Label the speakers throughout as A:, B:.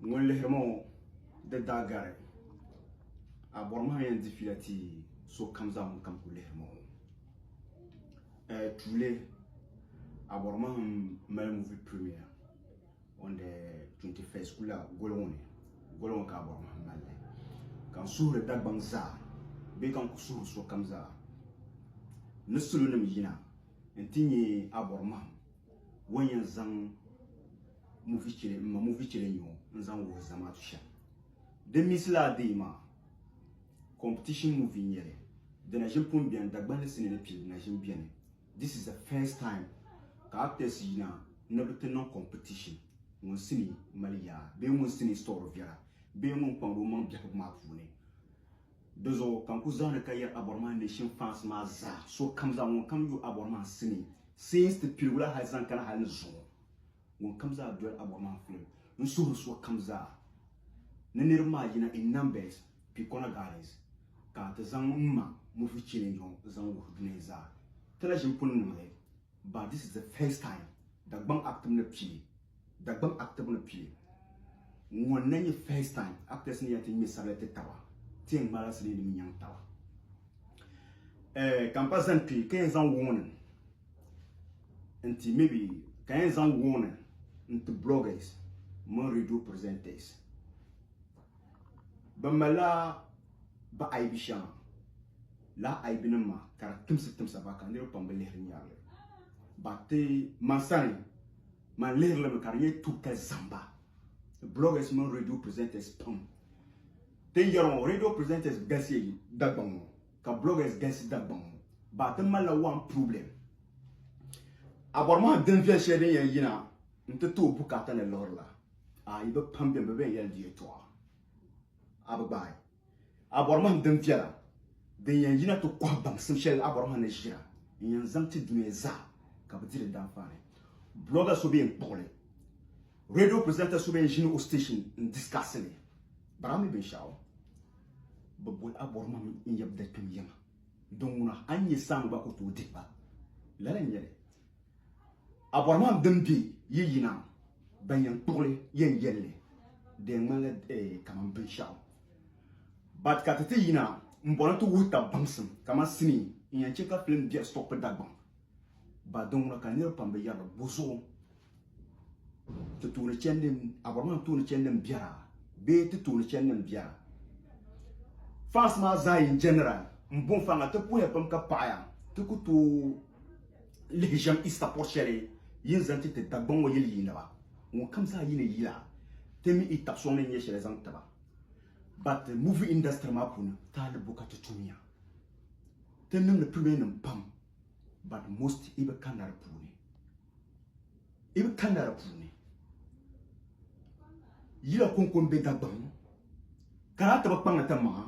A: Ŋun lihiri ma ŋɔ di daa gari a bɔri ma yɛn di fiila ti sokam zaa ŋun kam ku lihiri ma ŋɔ. Tuuli a bɔri ma m-mali movie premiere on the 21st kula goli ŋɔ ni, goli ŋɔ ka a bɔri ma m-mali li. Ka n suhiri Dagbaŋ zaa bee ka n ku suhiri sokam zaa ni salonim yina nti nya a bɔri mahim o ni yɛn zaŋ movie challenge m ma movie challenge ŋɔ n-zaŋ wuhi zamaatu shɛm. Di misi laa dee maa competition movie n-nyɛ li. Di na ʒini pun beni Dagbanli sinii ni pili di na ʒini beni. This is the first time ka actors yina ni bɛ ti niŋ competition ŋun sinii mali yaa bee ŋun sinii story viɛla bee ŋun kpaŋdi o maŋ biɛhigu maa puuni. Di zuɣu ka n ku zaani ka yɛri Abɔrima Nation fans maa zaa, sokam zaa ŋun kam yu Abɔrima sinii since ti piligu la hali zaŋ kana hali ni zuŋɔ, ŋun kam zaa doli Abɔrima film, n suhiri sokam zaa ni niriba maa yina in numbers Pikona Gardens ka ti zaŋ m ma movie challenge ŋɔ zaŋ wuhi dunia zaa. Ti na ʒini pun niŋ li but this is the first time Dagbaŋ active ni pili. Dagbaŋ active ni pili ŋɔ n na nyɛ first time actors ni yɛn ti ŋmɛ sabila ti taba ti yɛn ŋmaala sinii nim nyaŋ taba eh, ka n pa zani kpe ka yɛn zaŋ warning n ti maybe ka yɛn zaŋ warning n ti bloggers mini radio presenters bɛ malila bɛ aibi shɛŋa lala aibi nim maa ka di timsi timsa ba ka niriba pam bi lihiri nyari li ba ti man sani Man lihiri li mi ka di nyɛ tubitali zamba. Bloggers mini radio presenters pam. Ti ni yɛri ŋɔ radio presenters galisiya Dagbaŋ ŋɔ ka bloggers galisi Dagbaŋ ŋɔ. Ba ti malila one problem. A bɔri maa din viɛli shɛli din yɛn yina n-ti ti o bukaata ni liɣiri la, ayi bɛ pam beni bɛ bɛn yɛli di yɛltɔɣa. A bi gbaai. A bɔri mahim din viɛla din yɛn yina ti kɔhi baŋsim shɛli a bɔri mahim ni ʒira n-yɛn zaŋ ti dunia zaa ka bɛ di di daanfaani. Blogger so bee n-kpuɣi li, radio presenter so bee n-ʒini o station n-discuss li, bɛ daa mi binshɛɣu. Bɛ boli a bɔri mahim n-yab dakpim yiŋa din ŋuna a ni nya saami gba ku tooi dihi ba. Lala n-nyɛ li. A bɔri maa din be yi yina ban yɛn kpuɣili yɛn yɛli li di yɛn ŋmanila kaman binshɛɣu but ka ti ti yina n bɔri ni ti wuhi tab baŋsim kaman sinii n yɛn chɛ ka filim biɛri stɔpi Dagbaŋ but din ŋuna ka niriba pam bi yɛri li bozuɣu ti tooni chandi a bɔri maa tooni chandi n biɛra bee ti tooni chandi n biɛra fans maa zaa in general n bo n faŋa ti puhiya pam ka paɣaya ti ku tooi lihi ʒɛm i support shɛli yin zaŋ ti ti Dagbaŋ ŋɔ yili yiindiba ŋun kam zaa yi ni yila ti mi i tabi sɔŋ ni nyɛ shɛli zaŋ tiba but movie industry maa puuni taali bo ka ti tumiya ti niŋdi premier nim pam but most i bi kanna di puuni i bi kanna di puuni yila konko n bɛ Dagbaŋ ka daa ti bi kpaŋdi ti maŋa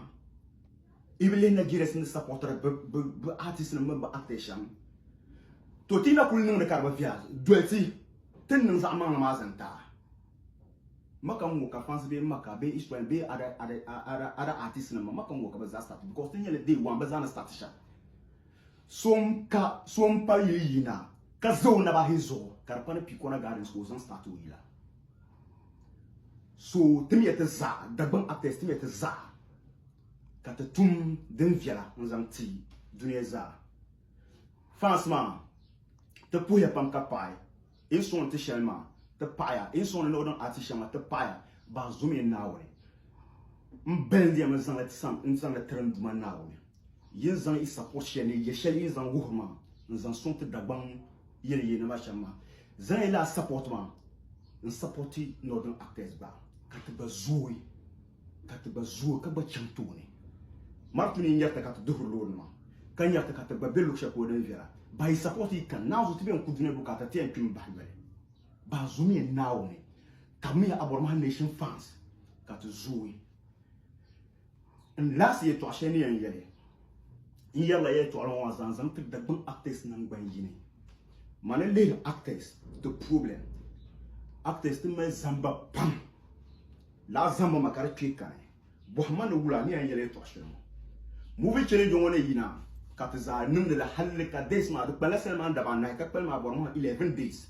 A: i bi lihi Nigerians ni supportiri bi artist nim mini bi actors shɛm to ti na kuli niŋdi ka di bi viɛla doli ti ti ni niŋ zaɣ maŋli maa zaŋ ti a maka n ŋɔ ka fans bee maka bee Israel bee other other other artist nim maka n ŋɔ ka bi zaa start because ti nyɛla day one bi zaa ni start shɛm So n-ka so m-pa yili yina ka za o naba ahi zuɣu ka di pa ni Pikona Gardens ka o zaŋ start o yila. So timiya ti zaa, Dagbaŋ actors timiya ti zaa ka ti tum din viɛla n-zaŋ ti dunia zaa. Fans maa, ti puhiya pam ka paɣi yi ni sɔŋdi ti shɛli maa, ti paɣiya, yi ni sɔŋdi Northern artist shɛli maa, ti paɣiya. Baa zomiya Naawuni. M balindiya mi n-zaŋli tiri n Duuma Naawuni. Yi ni zaŋ yi support shɛli ni yɛ shɛli yi ni zaŋ wuhiri ma n zaŋ sɔŋ ti Dagbaŋ yɛli yiini maa shɛm maa, zaŋ yi lala support maa n supporti Northern actors gba ka ti gba zooi, ka ti gba zooi ka gba chaŋ tooni. Mari tu ni nyarita ka ti duhiri loori nima ka nyarita ka ti gba be luɣ shɛli polo din viɛla. Ba yi support yi kani, naanzu ti bɛn ku dunia bukaata ti yɛn kpimi bahi yoli. Ba zoomiya Naawuni, tabimiya Abɔrɔmaha Nation fans ka ti zooi. N last yɛltɔɣa shɛli ni yɛn yɛli, n yɛrila yɛltɔɣili ŋɔ maa zaŋ zaŋ ti Dagbaŋ actors nangban yini. Mani lihiri actors ti problem. Actors ti mali zamba pam. Lala zamba maa ka di kpee kani. Bɔhim ma ni wula ni yɛn yɛli yɛltɔɣa shɛli ŋɔ. Movie challenge ŋɔ ni yina ka ti zaa niŋdi li halli ka days maa di kpalila salima daba anahi ka kpalim maa bɔri maa 11 days.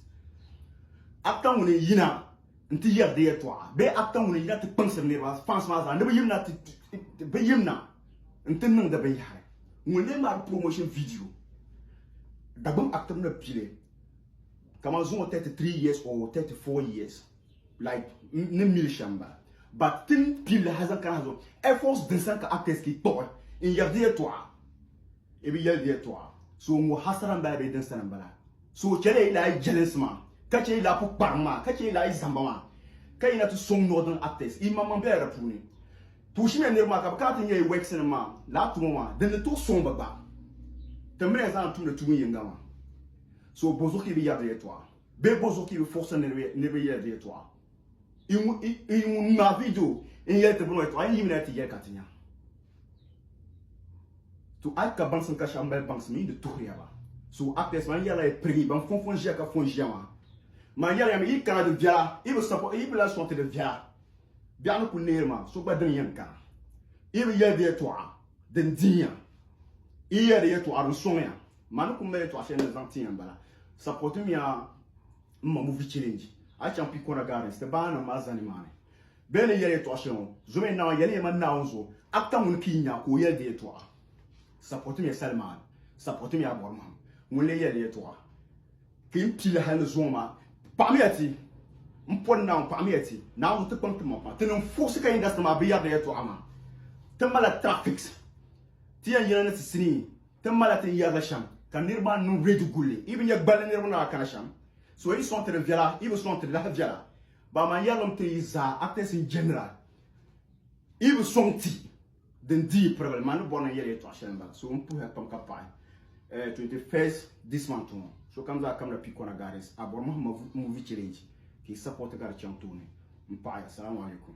A: Actor ŋuni n yina. n-ti yɛri di yɛltɔɣa bee actor ŋuni yina ti kpaŋsiri niriba fans maa zaa ni bɛ yimna ti bɛ yimna n-ti niŋdi binyɛhiri ŋuni lee ŋmaari promotion video Dagbaŋ actor ni pili kamani zuŋɔ 33 years or 34 years like ni mili shɛm bala but tin pili ha zaŋ kana ha zuɣu efforts din sani ka actors ki kpuɣi n yɛri di yɛltɔɣa i bi yɛli di yɛltɔɣa so ŋɔ hasara n bala bee din sani n bala so chɛla yi lahi jɛlinsi maa ka chɛ yi lahi pukpariŋ maa ka chɛ yi lahi zamba maa ka yina ti sɔŋ northern actors yi maŋmaŋ bela di puuni Pushimiya niriba maa ka bɛ kana ti nya yi works nim maa lala tuma maa din ni tooi sɔŋ ba gba. Ti mini ya zaa n-tumdi tuun yinga maa. So bɔzuɣu ka yi bi yɛri di yɛltɔɣa bee bɔzuɣu ka yi bi fuɣisiri niriba yɛli di yɛltɔɣa? Yi ŋun ŋmaai video n-yɛli ti bini ŋɔ yɛltɔɣa yi yimina ti yɛli ka ti nya. To a yi ka baŋsim ka shɛba mali baŋsim yi ni tuhiriya ba. So actors maa n yɛrila yi pirigi ban fɔn fɔn ʒiya ka fɔn ʒiya maa. Man yɛriya mi yi kana di viɛla yi bi support yi bi lahi sɔŋ ti di viɛla. Biɛɣu ni ku neeri maa, so gba din yɛn kana. Yi bi yɛli di yɛtɔɣa, din dinya. Yi yɛli di yɛtɔɣa, din sɔŋya. Ma ni ku mali yɛtɔɣa shɛli ni zaŋ ti ya m-bala. Sapɔtimiya m ma movie challenge. A yi chaŋ Picona Gardens, ti baanim maa zani maani. Bɛ ni yɛli yɛtɔɣa shɛli ŋɔ, zomiya Naawuni, yɛliya ma Naawuni zuɣu, actor ŋuni ka yi nya ka o yɛli di yɛtɔɣa? Sapɔtimiya Salman, sapɔtimiya Abɔrmaham, ŋuni lee yɛli di yɛtɔɣa? Ka yi pili hal ni zuŋɔ maa, paɣimiya ti, m pɔri Naawuni, paɣimiya ti, Naawuni ti kpaŋ ti maŋ pam. Ti niŋ fuɣisi ka industry maa bi yɛri di yɛltɔɣa maa. Ti mala traffics, ti yɛn yina ni ti sinii, ti mala ti ni yɛrili shɛm ka niriba maa niŋ ready gulli. Yi bi nya gballi niriba ni daa kana shɛm. So yi sɔŋ ti di viɛla, yi bi sɔŋ ti di lahi viɛla. Ba man yɛrilimi ti yi zaa, actors in general, yi bi sɔŋ ti. Din di yi pirigili, man ni bɔri ni n yɛli yɛtɔɣ shɛli m-bala. So m puhiya pam ka paɣi 21st this month ŋɔ, sokam zaa kamina Picona Gardens, Abɔrmahima Movie Challenge ka yi support ka di chaŋ tooni. M paɣiya. Salamu alaikum.